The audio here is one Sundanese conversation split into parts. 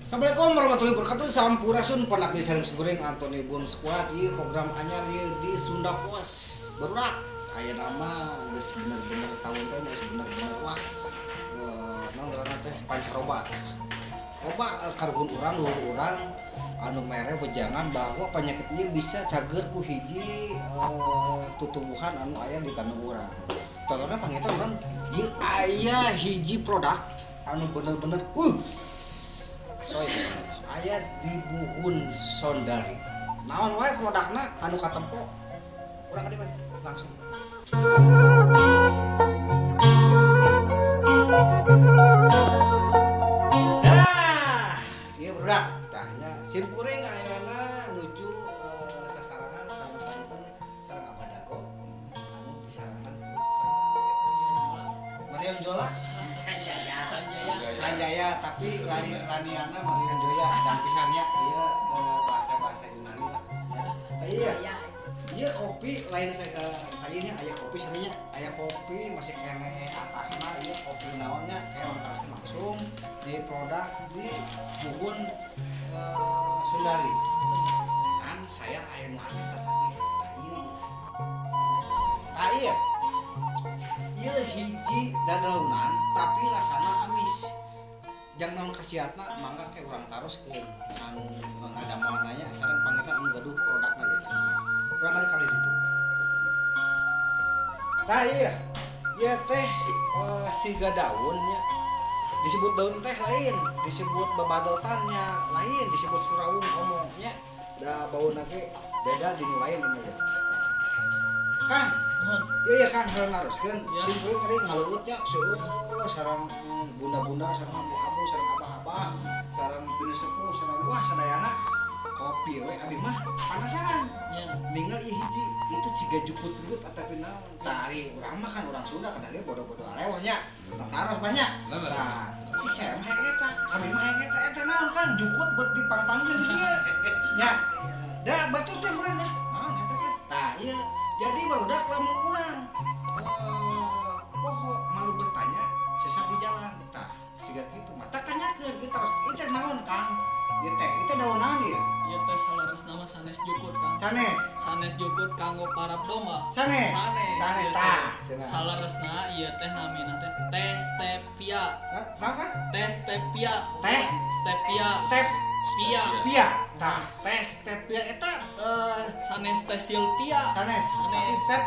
Assalamualaikum warahmatullahi wabarakatuh. Sampurasun ponak di Sarim Goreng Antoni Bun Squad. Ieu program anyar ieu di Sunda Pos. Barudak aya nama geus bener-bener tahun teh geus bener-bener wah. Naon ngaranna teh pancaroba. Loba karuhun urang, luhur urang anu mere wejangan bahwa penyakit ieu bisa cager ku hiji tutubuhan anu aya di tanah urang. Contohnya panginten urang ieu aya hiji produk anu bener-bener soy aya di Buhun Sondari. Naon wae produkna anu katempo urang ka langsung. Dah, ieu produk tah nya sim kuring ayana nuju sasarangan sareng panten sareng abadago anu disarangan ku Marion Jola. Sanjaya. Sanjaya. Sanjaya, tapi lani laniana Marion Joya dan pisannya iya bahasa-bahasa Yunani lah. Iya. Iya, kopi lain saya kayaknya aya kopi saminya, aya kopi masih kene atahna. Iya, kopi naonnya kayak orang terus langsung di produk di Buhun Sundari kan. Saya aya nu aneh tah tadi tah ieu tah ieu ieu hiji dadaunan tapi rasana amis. Jang naon khasiatna? Mangga ke urang taros ke anu ngadamelna nya sareng panginten anu gaduh produkna ya. Urang kali kali ditu tah iya ieu teh siga daunnya, disebut daun teh lain, disebut babadotannya lain, disebut surawung omongnya da bauna ge beda di nu lain ini ya Kang. Iya iya Kang, heula naroskeun. Ya. Sim kuring tadi ngaleueutnya seueur sareng bunda-bunda, sareng abu-abu, sareng abah-abah, sareng pini sepuh, sareng wah sadayana kopi we. Abi mah penasaran. Ya. Ningal ieu hiji itu ciga jukut-jukut ataupun naon. Tah ari urang mah kan urang Sunda kadang ge bodoh-bodoh alewoh nya. Taros banyak. Leres. Tah, cik saya mah hayang eta, kami mah hayang eta, eta naon Kang? Jukut buat dipangpangkeun di dieu. Nya. Da batur teh meureun dah. Naon eta teh? Tah ieu jadi barudak lamun urang poho malu bertanya sesat di jalan. Tah siga kitu mah. Tah tanyakeun kita terus ieu teh naon Kang? Ieu teh, ieu teh daun naon ieu? Ieu teh saleresna mah sanes jukut, Kang. Sanes. Sanes jukut kanggo parab domba. Sanes. Sanes. Sanes Ieu tah. teh. Saleresna ieu teh namina teh teh stevia. Hah? Naon kan? Teh stevia. Teh Stevia. step Pia. pia. Tah, teh stevia eta Sanes teh Silvia. sanes. Sanes. Step.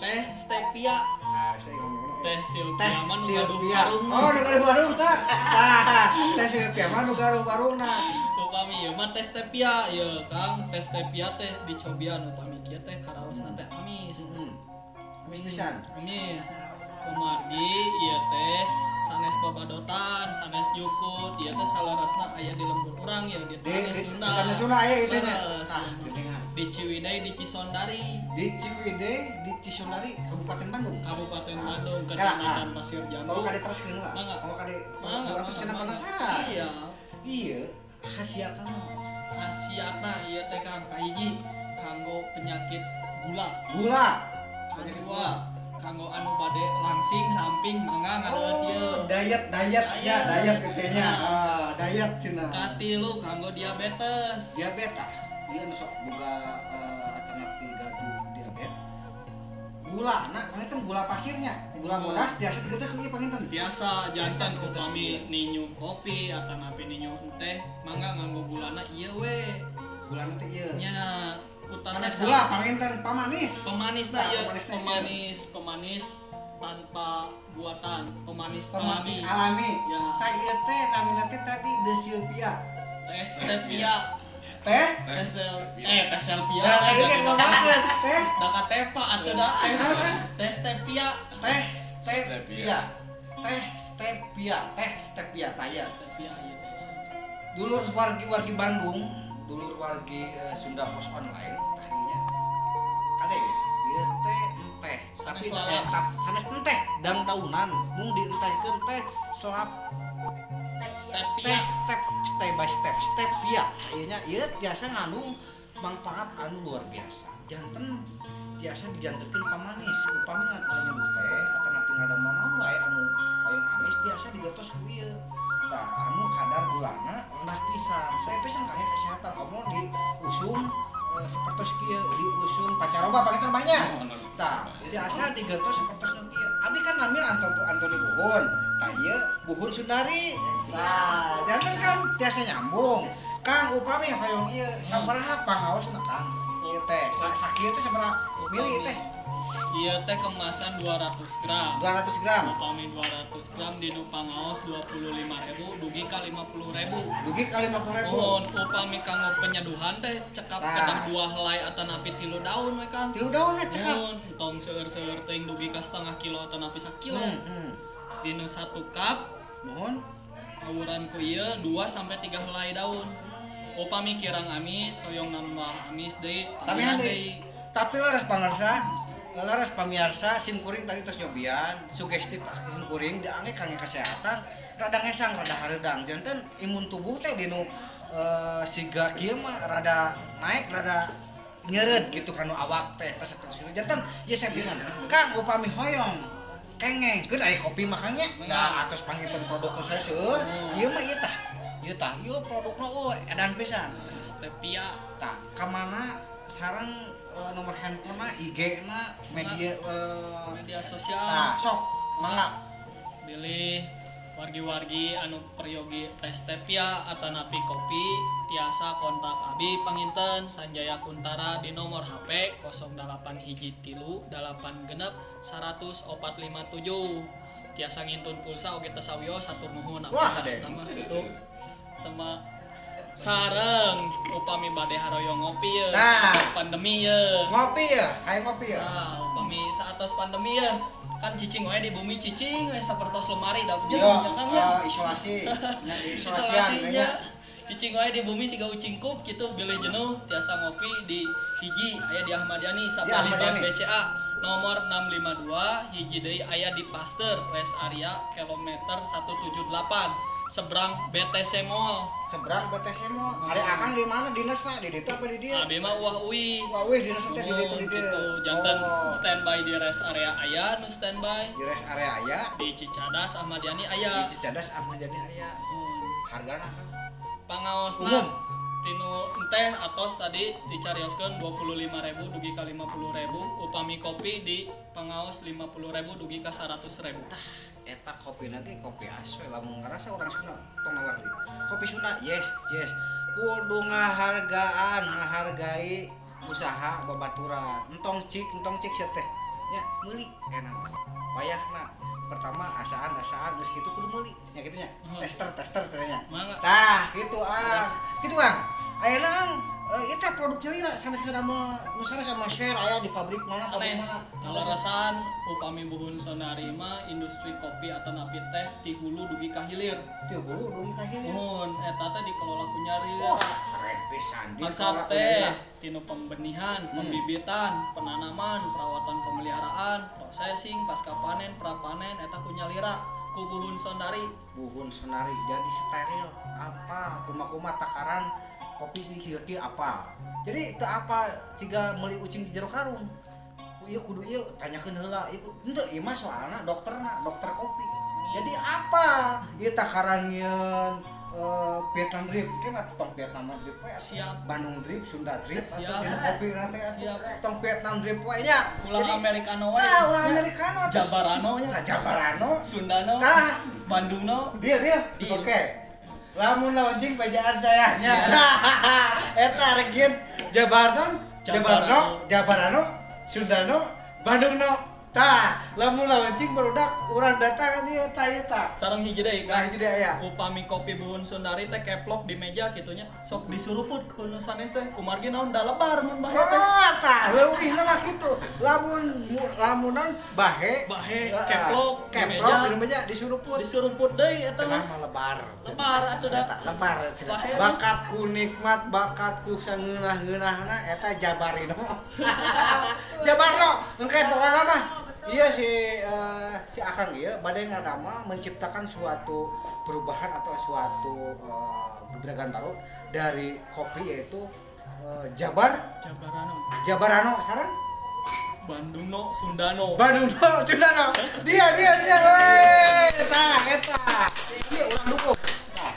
Teh stevia. Nah, saya ngomongnya. Teh Silvia Teh mah nu gaduh Silvia. warung. Oh, nu gaduh warung tah. Tah, teh Silvia mah nu gaduh warungna. Upami ieu mah teh stevia ieu Kang, teh stevia teh dicobian upami kieu teh karaosna teh amis. Amis pisan. Amis. Kumargi ieu teh sanes babadotan, sanes jukut, ieu teh salarasna aya di lembur urang ya di Di tanah di Sunda. tanah Sunda aya ieu teh nya. Leres, Tah, ieu mah. geningan. Di Ciwidey, di Cisondari, Di Ciwidey, di Cisondari, Kabupaten Bandung. Kabupaten Bandung, Kela, Kecamatan Pasir Jambu. Kalau kade teruskeun lah. Mangga. Kalau kade Mangga, urang teh cenah mangga. penasaran. Siap. Iya, khasiatna naon? Khasiatna ieu teh Kang, kahiji kanggo penyakit gula. Gula. Kadua kanggo anu bade langsing ramping mangga ngadeueut ieu. Oh, diet diet ya, diet gitu nya. Nah. Ah, diet cenah. Katilu kanggo diabetes. Diabetes ah. Ieu nu sok boga atanapi gaduh diabetes. Gula, nah panginten gula pasirnya, gula bodas biasa gitu ku ieu panginten. Biasa jantan Biasa, upami ninyu kopi atanapi ninyu teh mangga nganggo gulana ieu we. Gulana teh ieu. Nya kutan Sanes gula panginten pamanis. Pemanis Nah, nah ieu pemanisna ieu. Pemanis, pemanis tanpa buatan, pemanis Pemanis alami. Alami. Ya. Tah ieu teh namina teh tadi De Silvia. Teh stevia. Teh? Teh teh Silvia. Nah, tadi kan ngomongkeun teh. Da katepa atuh da. Teh stevia. Teh stevia. Teh stevia, teh stevia tah ya. Stevia ieu teh. Dulur wargi-wargi Bandung, dulur wargi Sunda Pos Online, tah ieu nya. Kade ya, ieu teh enteh, tapi Sanes teh lalap. Sanes enteh dang daunan, mung dientehkeun teh selap Stevia. Teh step step by step stevia. Ieu nya ieu tiasa ngandung manfaat anu luar biasa. Janten tiasa dijantenkeun pamanis. Upami nyeduh teh atanapi ngadamel naon wae anu hoyong amis tiasa digetos ku ieu. Tah anu kadar gulana rendah pisan. pisan, sae pisan kangge kesehatan. Komo di usum sapertos kieu, di usum pancaroba panginten banyak. Oh, Tah, tiasa digentos sapertos nu kieu. Abi kan namina Antoni Buhun. Tah, ieu Buhun Sundari. Tah, janten kan tiasa nyambung. Kang, upami hoyong ieu sabaraha pangaosna, Kang? Ieu teh sakieu teh sabaraha mili teh? Ieu teh kemasan 200 gram. 200 gram. Upami 200 gram dinu pangaos 25.000 dugi ka 50.000. Dugi ka 50.000. Muhun, upami kanggo penyeduhan teh cekap Nah. kedah dua helai atanapi 3 daun we, Kang. 3 daun cekap. Muhun, tong seueur-seueur teuing dugi ka setengah kilo atanapi sakilo. Dinu 1 cup Muhun. awuran ku ieu 2 sampai 3 helai daun. Upami kirang amis, hoyong nambah amis deui, Tambahan tambahan deui. deui. Tapi leres pangarsa, leres pamiarsa, sim kuring tadi tos nyobian, sugestif sim kuring diangge kangge kesehatan, rada ngesang, rada hareudang. Janten imun tubuh teh dinu siga kieu mah rada naik, rada nyered gitu kanu awak teh tos sapertos kitu. Janten ieu saya pisan. Kang, upami hoyong kengeng, keun aya kopi mah, Kang, nya. Da atos panginten produk nu saya seueur, ieu mah ieu tah. Ieu tah, ieu produkna euy edan pisan. Stevia. Tah, kamana sareng nomor handphone na, IG na, media media sosial. Tah, sok mangga. Bilih wargi-wargi anu peryogi teh stevia atanapi kopi tiasa kontak abi panginten Sanjaya Kuntara di nomor HP 08 hiji tilu 8 genep 10457. Tiasa ngintun pulsa oge teu sawios, hatur nuhun. Wah, deh. Sama itu tema sareng upami bade haroyong ngopi ye. Nah. Pandemi ye. Ngopi ya, kayak ngopi ya. Nah, upami saatos pandemi ya kan cicing we di bumi, cicing we sapertos lemari da Yo, jeung ya, Kang, ya. Isolasi, nya isolasian Isolasinya. Cicing wae di bumi siga ucing kup gitu, bilih jenuh tiasa ngopi di hiji aya di Ahmad Yani sapali Ahmad Bank Yani. BCA nomor 652, hiji deui aya di Pasteur rest area kilometer 178 seberang BTC Mall. Seberang BTC Mall. Ada akang di mana dinasna? Di ditu apa di dieu? Abi mah wah uih. Wah, uih dinasna teh di ditu, di dieu. Gitu. Janten Oh. standby di rest area aya nu standby. Di rest area aya, Di Cicadas Ahmad Yani aya. di Cicadas Ahmad Yani aya. Hargana, Kang? Pangaosna Umum. tinu teh atos tadi dicarioskeun 25.000 dugi ka 50.000, upami kopi di pangaos 50.000 dugi ka 100.000. Eta kopi lagi kopi aswe, lamun ngerasa orang Sunda tong nawar deui. Kopi Sunda, yes, yes. Kudu ngahargaan, ngahargai usaha babaturan. Entong cik sia teh. Nya meuli enak. Wayahna pertama asaan asaan geus kitu kudu meuli. Nya kitu nya. Tester tester teh nya. Mangga. Tah, kitu ah. Kitu, Kang. Ayeuna, Kang, ieu teh produk nyalira sanes ngadamel nu sanes sama share aya di pabrik mana, pabrik Sanes mana. kalarasan upami Buhun Sonari mah industri kopi atanapi teh ti hulu dugi ka hilir. Ti hulu dugi ka hilir. Muhun, eta teh dikelola ku nyalira. Wah, keren pisan. Maksad Dikelola ku teh nyalira. tinu pembenihan, pembibitan, penanaman, perawatan pemeliharaan, processing, pasca panen, prapanen eta ku nyalira ku Buhun Sondari. Buhun Sonari jadi steril apa kuma-kuma takaran kopi di kieu apa. Jadi teu apa ciga meuli ucing di jero karung. Ieu kudu ieu tanyakeun heula, ieu henteu ieu mah soalna dokterna, dokter kopi. Jadi apa? Ieu takaran yeun Vietnam drip, kan atuh tong Vietnam drip we atuh. Siap. Bandung drip, Sunda drip, atuh Siap. dina kopi na teh atuh. Siap. Tong Vietnam drip we nya. Ulah Jadi, Americano we. Nah, ulah Americano atuh. Jabarano nya. Nah, Jabarano. Sundano. Tah. Bandungno. Dia dia. Deal. Oke. Lamun launching bejaan saya nya. Eta region Jabarno, Jabarno, Jabarano, Sundano, Bandungno. Tah, lamun launching barudak urang datang ieu tah ieu tah. Sareng hiji deui, Nah, Kang. hiji deui aya. Upami kopi Buhun Sundari teh keplok di meja kitu nya, sok disuruput ku nu sanes teh, kumargi naon da lebar mun bahe teh. Oh, tah leuwihna mah kitu. Lamun lamunan bahe, Bahe, heeh, keplok di keplok meja. di meja disuruput. Disuruput deui eta Cenah mah. mah lebar. Lebar atuh da. Eta lebar cenah. Bahe. Bakatku nikmat, bakatku sangeunah-ngeunahna eta Jabarino. Jabarno, engke pokona mah. Iya si Akang ieu bade ngadamel menciptakan suatu perubahan atau suatu gebrakan baru dari kopi yaitu Jabar Jabarano, Jabarano sareng Bandungno, Sundano. Bandungno, Sundano. Dia dia dia we. Tah eta. Ieu urang dukung. Tah.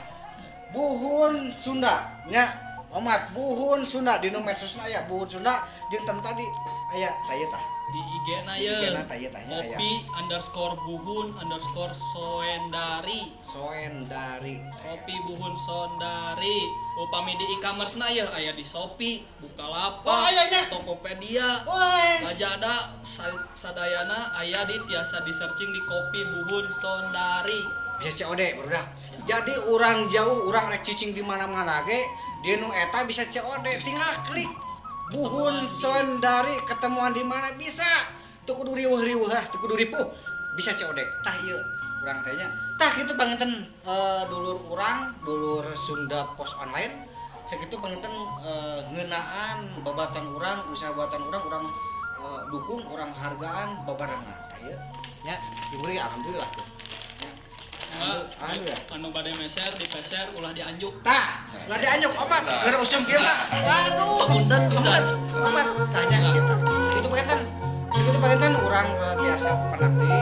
Buhun Sunda nya, omat Buhun Sunda di nu medsosna aya Buhun Sunda jeung tem tadi aya tah ieu tah. Di IG na Di ye. IG na tah ieu tah nya aya. Kopi_buhun_sondari. Soendari. Kopi Buhun Sondari. Upami di e-commerce na ya aya di Shopee, Bukalapak, Oh, aya nya. Tokopedia, Wes. Lazada, sadayana aya di tiasa di searching di Kopi Buhun Sondari. Bisa COD, barudak. Jadi orang jauh, orang rek cicing di mana-mana ge, di nu eta bisa COD, tinggal klik Buhun Sondari, ketemuan di mana bisa. Teu kudu riweuh-riweuh lah, teu kudu ripuh. Bisa COD. Tah ieu urang teh nya. Tah kitu panginten dulur urang, dulur Sunda Pos Online. Sakitu panginten ngeunaan babatan urang, usaha babatan urang, urang dukung, urang hargaan babarengan. Tah ieu nya, diberi alhamdulillah tuh. Ya. Nah, Alhamdulillah. anu bade meser di peser ulah dianjuk. Tah, ulah dianjuk omat, keur usum kieu mah. Waduh, Punten pisan. omat, tanya kita. Itu panginten. Itu panginten urang tiasa pendak deui.